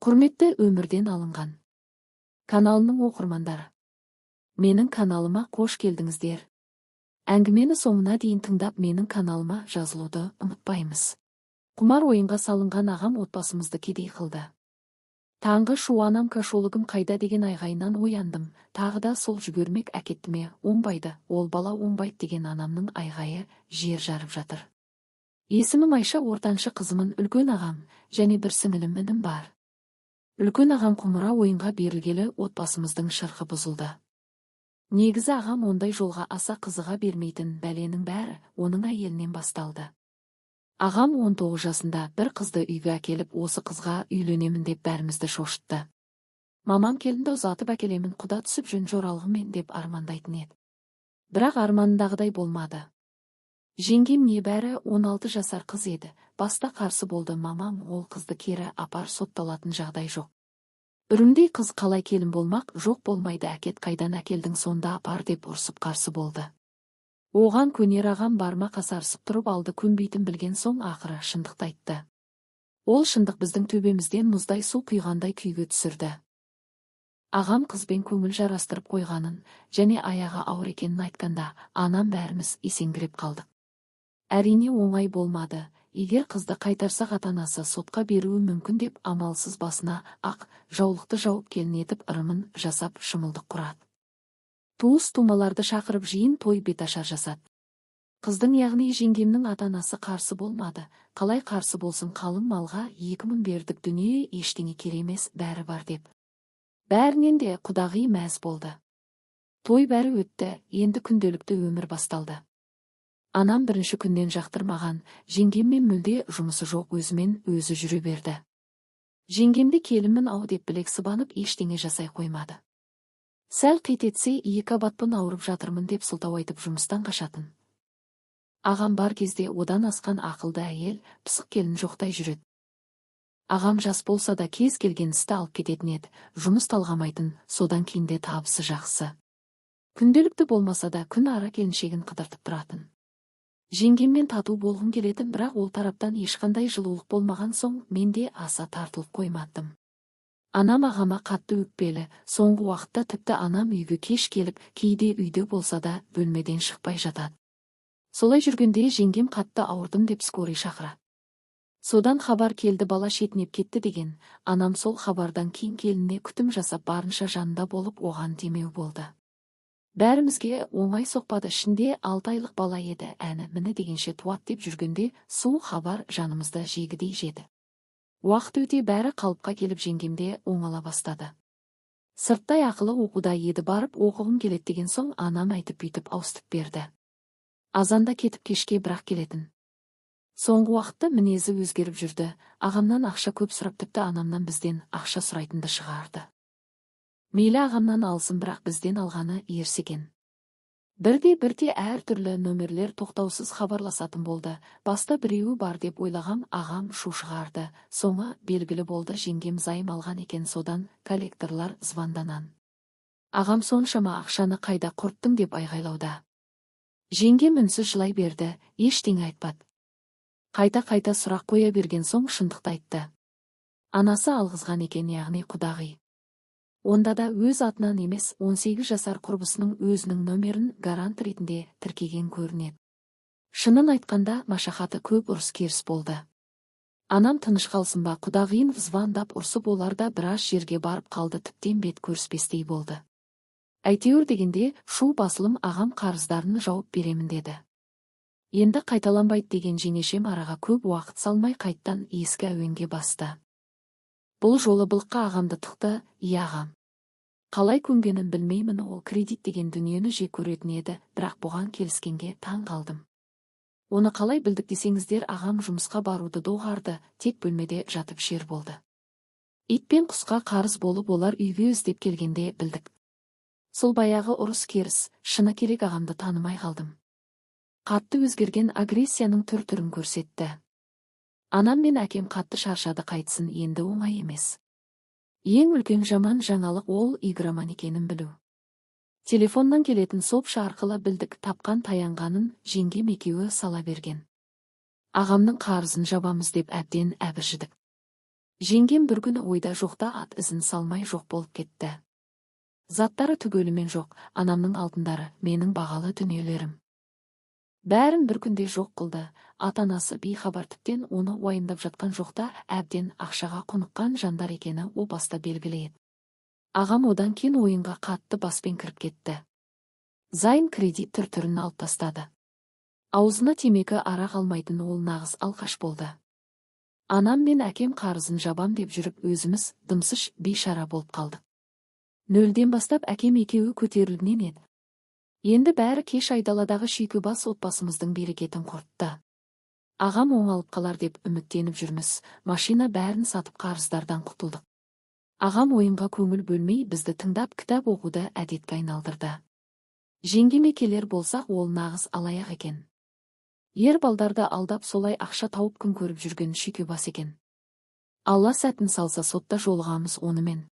Құрметті Өмірден алынған каналының оқырмандары, менің каналыма қош келдіңіздер. Әңгімені соңына дейін тыңдап, менің каналыма жазылуды ұмытпаймыз. Құмар ойынға салынған ағам отбасымызды кедей қылды. Таңғы шу анам «Кошелёгім қайда?» деген айғайынан ояндым. «Тағы да сол жүгермек әкетті ме? Оңбайды, ол бала оңбайды», — деген анамның айғайы жер жарып жатыр. Есімім Айша, ортаншы қызымын. Үлкен ағам және бір сіңілім, інім бар. Үлкен ағам құмыра ойынға берілгелі отбасымыздың шырқы бұзылды. Негізі ағам ондай жолға аса қызыға бермейтін, бәленің бәрі оның әйелінен басталды. Ағам 19 жасында бір қызды үйге әкеліп, осы қызға үйленемін деп бәрімізді шошытты. Мамам «Келінді ұзатып әкелемін, құда түсіп, жөн жоралғымен» деп армандайтын еді. Бірақ арманындағыдай болмады. Жеңгем небәрі 16 жасар қыз еді. Баста қарсы болды мамам: «Ол қызды кері апар, сотталатын жағдай жоқ. Үрімдей қыз қалай келін болмақ? Жоқ, болмайды, әкет, қайдан әкелдің, сонда апар», — деп ұрсып қарсы болды. Оған көнер ағам барма, қасарысып тұрып алды. Көнбейтін білген соң, ақыры шындықты айтты. Ол шындық біздің төбемізден мұздай су құйғандай күйге түсірді. Ағам қызбен көңіл жарастырып қойғанын және аяғы ауыр екенін айтқанда, анам, бәріміз есеңгіреп қалдық. Әрине, оңай болмады. Егер қызды қайтарсақ, ата-анасы сотқа беруі мүмкін деп, амалсыз басына ақ жаулықты жауып, келін етіп, ырымын жасап, шымылдық құрады. Туыс тумаларды шақырып, жиын той, беташар жасады. Қыздың, яғни жеңгемнің ата-анасы қарсы болмады. Қалай қарсы болсын? Қалың малға 2000 бердік, дүние ештеңе керек емес, бәрі бар деп. Бәрінен де құдағи мәз болды. Той, бәрі өтті, енді күнделікті өмір басталды. Анам бірінші күннен жақтырмаған жеңгеммен мүлде жұмысы жоқ, өзімен өзі жүре берді. Жеңгемді келінмін ау деп білек сыбанып, ештеңе жасай қоймады. Сәл қит етсе, «Екі қабатпын, ауырып жатырмын» деп сылтау айтып, жұмыстан қашатын. Ағам бар кезде одан асқан ақылды әйел, пысық келін жоқтай жүреді. Ағам жас болса да, кез келген істі алып кететін еді, жұмыс талғамайтын. Содан кейін де табысы жақсы. Күнделікті болмаса да, күн ара келіншегін қыдыртып тұратын. Жеңгеммен тату болғым келетін, бірақ ол тараптан ешқандай жылулық болмаған соң, мен де аса тартылып қоймадым. Анам ағама қатты өкпелі. Соңғы уақытта тіпті анам үйге кеш келіп, кейде үйде болса да, бөлмеден шықпай жатады. Солай жүргенде жеңгем қатты ауырдым деп скорый шақырады. Содан хабар келді, бала шетінеп кетті деген. Анам сол хабардан кейін келініне күтім жасап, барынша жанында болып, оған демеу болды. Бәрімізге оңай соқпады. Ішінде 6 айлық бала еді, әні міні дегенше туат деп жүргенде, суық хабар жанымызды жегідей жеді. Уақыт өте бәрі қалыпқа келіп, жеңгемде оңала бастады. Сырттай ақылы, оқуда еді. Барып оқығым келеді деген соң, анам айтып, бүйтіп ауыстырып берді. Азанда кетіп, кешке бірақ келетін. Соңғы уақытта мінезі өзгеріп жүрді. Ағамнан ақша көп сұрап, тіпті анамнан, бізден ақша сұрайтынды шығарды. Мейлі, ағамнан алсын, бірақ бізден алғаны ерсі екен. Бірде бірте әртүрлі нөмерлер тоқтаусыз хабарласатын болды. Баста біреуі бар деп ойлағам, ағам шу шығарды. Соңы белгілі болды, жеңгем займ алған екен, содан коллекторлар звонданан. Ағам «Соншама ақшаны қайда құрттың?» деп айғайлауда. Жеңгем үнсіз жылай берді, ештеңе айтпады. Қайта-қайта сұрақ қоя берген соң, шындықты айтты. Анасы алғызған екен, яғни құдағи. Онда да өз атынан емес, 18 жасар құрбысының өзінің нөмерін гарант ретінде тіркеген көрінеді. Шынын айтқанда, машақаты көп, ұрыс керіс болды. Анам тыныш қалсын ба, құдағиын звондап ұрсып, олар да біраз жерге барып қалды, тіптен бет көріспестей болды. Әйтеуір дегенде шу басылым, ағам қарыздарын жауып беремін деді. Енді қайталанбайды деген жеңешем араға көп уақыт салмай, қайттан ескі әуенге басты. Бұл жолы былыққа ағамды тықты. Иә, ағам. Қалай көнгенін білмеймін, ол кредит деген дүниені жек көретін еді, бірақ бұған келіскенге таң қалдым. Оны қалай білдік десеңіздер, ағам жұмысқа баруды доғарды, тек бөлмеде жатып ішер болды. Ит пен құсқа қарыз болып, олар үйге іздеп келгенде білдік. Сол баяғы ұрыс керіс. Шыны керек, ағамды танымай қалдым. Қатты өзгерген, агрессияның түр-түрін көрсетті. Анам мен әкем қатты шаршады, қайтсын, енді оңай емес. Ең үлкен жаман жаңалық — ол игроман екенін білу. Телефоннан келетін сопша арқылы білдік. Тапқан таянғанын жеңгем екеуі сала берген. Ағамның қарызын жабамыз деп әбден әбіржідік. Жеңгем бір күні ойда жоқта ат ізін салмай жоқ болып кетті. Заттары түгелімен жоқ, анамның алтындары, менің бағалы дүниелерім. Бәрін бір күнде жоқ қылды, ата-анасы бейхабар, тіптен оны уайымдап жатқан жоқта, әбден ақшаға құныққан жандар екені о баста белгілі еді. Ағам одан кейін ойынға қатты баспен кіріп кетті. Займ, кредит түр-түрін алып тастады. Аузына темекі, арақ алмайтын ол нағыз алқаш болды. Анам мен әкем қарызын жабам деп жүріп, өзіміз дымсыз бейшара болып қалдық. Нөлден бастап әкем екеуі көтерілген еді. Енді бәрі кеш, айдаладағы шүйкебас отбасымыздың берекетін құртты. Ағам оңалып қалар деп үміттеніп жүрміз, машина, бәрін сатып, қарыздардан құтылдық. Ағам ойынға көңіл бөлмей, бізді тыңдап, кітап оқуды әдетке айналдырды. Жеңгеме келер болсақ, ол нағыз алаяқ екен. Ер балдарды алдап, солай ақша тауып күн көріп жүрген шүйкебас екен. Алла сәтін салса, сотта жолығамыз онымен.